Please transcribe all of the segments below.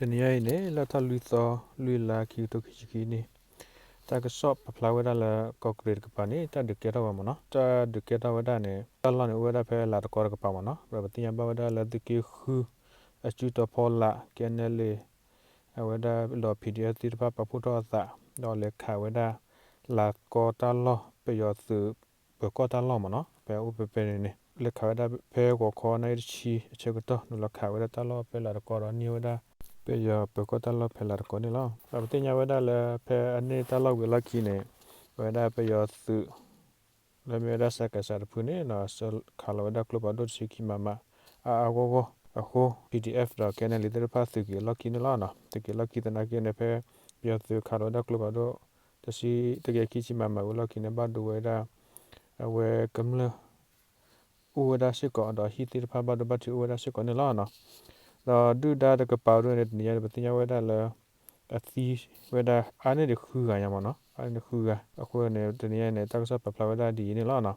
တနံၤအံၤန့ၣ် လၢထီၣ်လွံၢ်သီ လွံၢ်လါ ခံကထိခံဆံခံနံၣ် တၢ်ကစီၣ်ပာ်ဖျါဝဲဒၣ်လၢ ကီၢ်ကရ့ၣ်တကပၤန့ၣ် တၢ်ဒုးကဲထီၣ်ဝဲမ့ၢ်နီၤ. တၢ်ဒုးကဲထီၣ်ဝဲဒၣ်န့ၣ် တၢ်လီၢ်န့ၣ် အိၣ်ဝဲဒၣ်ဖဲလၤတကီတကပၤမ့ၢ်နီၤ. ဒီးပသ့ၣ်ညါဘၣ်ဝဲဒၣ်လၢသုးက့ဃု အစုတီၤဖီလာ် KNLA အဝဲဒၣ်ဒီး PDF သ့ၣ်တဖၣ်ပာ်ဖှိၣ်ထီၣ်အသး ဒီးလဲၤခးဝဲဒၣ် လၤတကီတၢ်လီၢ် ပယီၤသုးပၢၤကီၢ်တၢ်လီၢ်မ့ၢ်နီၤ. ဖဲအိၣ်ဖဲဖဲန့ၣ်န့ၣ် လဲၤခးဝဲဒၣ်ဖဲဂီၤခီနၣ်ရံၣ်တဆံအဆၢကတီၢ် နုာ်လီၤခးဝဲဒၣ်တၢ်လီၢ်ဖဲလၤတကီဒီးန့ၢ်ဝဲဒၣ် ပယီၤပၢၤကီၢ်တၢ်လီၢ်ဖဲလၤတကီန့ၣ်လီၤ. ဒီးပသ့ၣ်ညါဝဲဒၣ်လၢဖဲအန့ၢ်တၢ်လီၢ်ဝံၤအလီၢ်ခံန့ၣ် အဝဲဒၣ်ပယီၤသုး လၢမ့ၢ်ဝဲဒၣ် စကစ တဖုန့ၣ် ဆှၢခးလီၤဝဲဒၣ်ကျိဖးဒိၣ်တဆံခံ မမ အါအါဂီၢ်ဂီၢ်အဃိ PDF ဒီး KNLA သ့ၣ်တဖၣ်သုးက့ၤအလီၢ်ခံန့ၣ်လီၤ. သုးက့ၤအလီၢ်ခံသနာ်က့န့ၣ် ဖဲပယီၤသုးခးလီၤဝဲဒၣ်ကျိဖးဒိၣ် တဆံ တကယၤခံဆံ မမ ဝံၤအလီၢ်ခံန့ၣ် ဘၣ်ဒိဝဲဒၣ် အဝဲကမျၢၢ် အိၣ်ဝဲဒၣ်စ့ၢ်ကီး ဒီးဟံၣ်သ့ၣ်တဖၣ်ဘၣ်ဒိဘၣ်ထံးအိၣ်ဝဲဒၣ်စ့ၢ်ကီးန့ၣ်လီၤ. ဒီးဒုၣ်ဒါတကပၤဒိၣ်န့ၣ် တနံၤညါန့ၣ် ပသ့ၣ်ညါဝဲဒၣ်လၢ အသံဝဲဒၣ်အါန့ၢ်ဒံးဃုဂၤညါမ့ၢ်နီၤ, အါန့ၢ်ဒံးဃုဂၤ. အဃိန့ၣ် တနံၤညါန့ၣ် တၢ်ကစီၣ်ပာ်ဖျါဝဲဒၣ်ဒ်အံၤန့ၣ်လီၤ.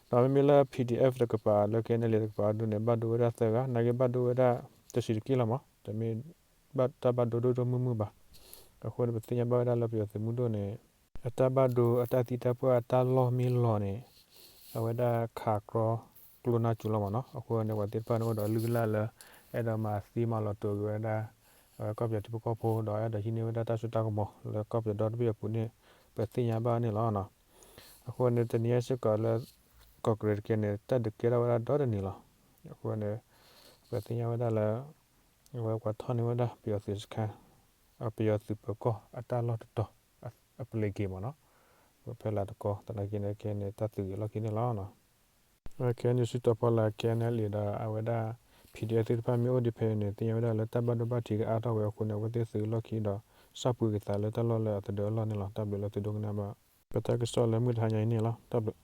ဒီးမ့မ့ၢ်လၢ PDF တကပၤလၢ KNLA တကပၤဒိၣ်န့ၣ် ဘၣ်ဒိဝဲဒၣ်သၢဂၤ, နာ်က့ဘၣ်ဒိဝဲဒၣ်တဆံးတက့ၢ်လီၤမး, တမ့ၢ်တၢ်ဘၣ်ဒိဒိၣ်ဒိၣ်မုၢ်မုၢ်ဘၣ်. အဃိန့ၣ် ပသ့ၣ်ညါဘၣ်ဝဲဒၣ်လၢပယီၤသုးမုၢ်ဒိၣ်န့ၣ် အတၢ်ဘၣ်ဒိအတၢ်သံတၢ်ပှၢ်အတၢ်လီၢ်မ့ၢ်လီၤန့ၣ် အဝဲဒၣ်ခးကြီကျိနၢ်စူၤလီၤမးနီၤ. အဃိန့ၣ် ပှၤသ့ၣ်တဖၣ်န့ၣ် အိၣ်ဒီးအလုၢ်အလၢ်လၢ အဲၣ်ဒိးမၤသံမၤလီၤတိာ်က့ၤဝဲဒၣ် အဝဲကီၢ်ပယီၤထံဖိကီၢ်ဖိ ဒီးအဲၣ်ဒိးဟံးန့ၢ်ဝဲဒၣ်တၢ်စိတၢ်ကမီၤလၢကီၢ်ပယီၤဒီတဘ့ၣ်အပူၤန့ၣ် ပသ့ၣ်ညါဘၣ်န့ၣ်လီၤ. အဃိန့ၣ် တနံၤအံၤစ့ၢ်ကီးလၢ ကီၢ်ကရ့ၣ်တက့ၢ်န့ၣ် တၢ်ဒုးကဲထီၣ်ဝဲဒၣ်ဒီတနံၤလီၤ. အဃိန့ၣ် ပသ့ၣ်ညါဝဲဒၣ်လၢ အဝဲပှၤထီၣ်န့ၢ်ဝဲဒၣ်ပယီၤသုးစခါ ပယီၤသုးပၢၤကီၢ်အတၢ်လီၢ်တတီၤ အပျ့ၤက့ၤမးနီၤ, ဖဲလၤတကီ သနာ်က့န့ၣ် ခဲန့ၣ် တၢ်သုးဂ့ၤလီၢ်ခံန့ၣ်လီၤ. ခဲန့ၣ် စုတီၤဖီလာ် KNLA ဒီးအဝဲဒၣ် PDF သ့ၣ်တဖၣ်မ့ၢ်အိၣ်ဒံးဖဲန့ၣ် သ့ၣ်ညါဝဲဒၣ်လၢတၢ်ဘၣ်ဒိဘၣ်ထံးကအါထီၣ်ဝဲအဃိန့ၣ် အဝဲသ့ၣ်သုးဂ့ၤလီၢ်ခံဒီး စၢ်ပှ့ၤက့ၤသးလၢတၢ်လီၢ်လၢအသဒၢအလီၢ်န့ၣ်လီၤ. တၢ်ဘျုးလၢသုဒိကနၣ်ဘၣ် ပတၢ်ကစီၣ်လၢမုၢ်တဟါညါအံၤန့ၣ်လီၤ. တၢ်ဘျုး